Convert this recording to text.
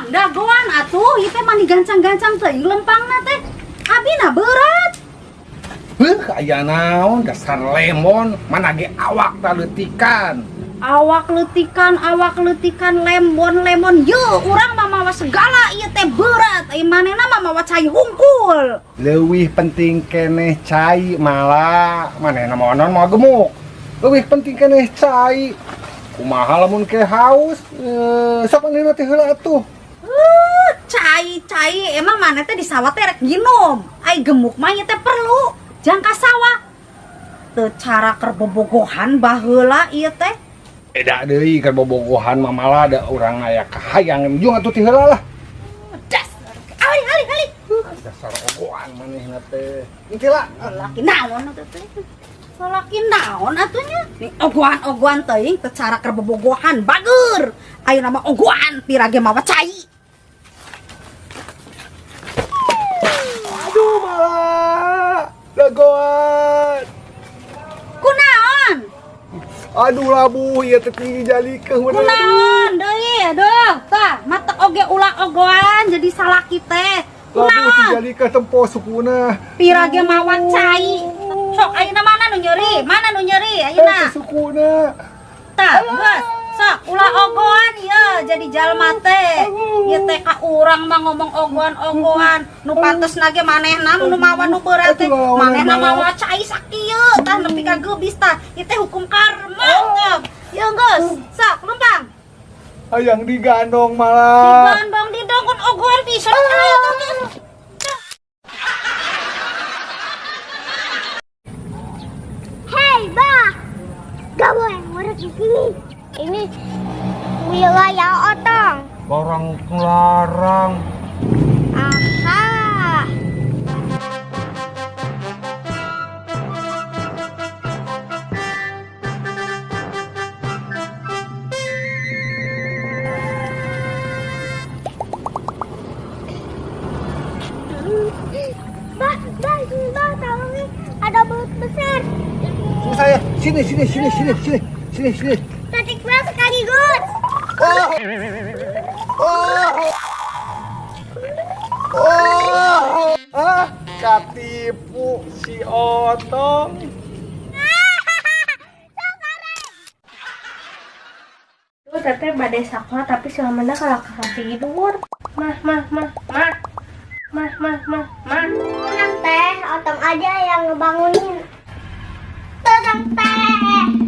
Lempang dagoan atuh, ieu teh mani gancang-gancang teuing lempangna teh. Abina berat. Heuh, aya naon dasar lemon, mana ge awak taleutikan. Awak leutikan lemon-lemon. Ye, urang mah mawa segala ieu teh berat. Ai manehna mah mawa cai hungkul. Leuwih penting keneh cai malah manehna mah naon moal gemuk. Leuwih penting keneh cai. Kumaha lamun ke haus? Sok manehna teh heula atuh. Cai-cai emang maneh teh di sawah teh rek nginum. Ai gemuk mah ieu teh perlu jangka sawah. Teu cara keur bobogohan baheula ieu teh. Beda deui keur bobogohan mah malah da urang aya kahayang jeung atuh ti heula lah. Das. Ali ali ali. Dasar ogoan manehna teh. Engke lah. Lalaki naon atuh teh? Lalaki naon atuh nya? Nih ogoan-ogoan teuing teu cara keur bobogohan bager. Ayeuna mah ogoan pira ge mawa cai. Aduh malah dagoan. Kunaon? Aduh labuh ieu teh tinggi jalikeun bener. Kunaon deui aduh tah matak oge ulah ogoan jadi salaki teh. Labuh Kunaon? dijalikeun tempo sukuna. Pira ge mawa cai. Sok ayeuna mana nu nyeri? Mana nu nyeri ayeuna? Eta sukuna. Tah, geus. Sok ulah ogoan ieu jadi jalma teh. Ieu teh ka urang mah ngomong ogoan-ogoan. Nu pantesna ge manehna nu mawa nu berat teh. Manehna mawa cai sakieu tah nepi ka geubis tah. Ieu teh hukum karma tah. Ieu geus, sok lempang. Hayang digandong malah. Digandong didongkon ogoan pisan. Ayo tuh. Hei, Bah. Gak boleh ngorek di sini. Ini wilayah Otong. Barang kelarang. Aha. Bah, bah, sini bah, tolongin. Ada belut besar. Sini saya, sini, sini, sini, sini, sini, sini, sini. Cantik banget sekaligus. Oh. Oh. Oh. Ah, katipu si Otong. Duh, teteh badai sakola tapi selama kalau kakak tidur. Mah, mah, mah, mah. Mah, mah, mah, mah. Tenang teh, Otong aja yang ngebangunin. Tenang teh.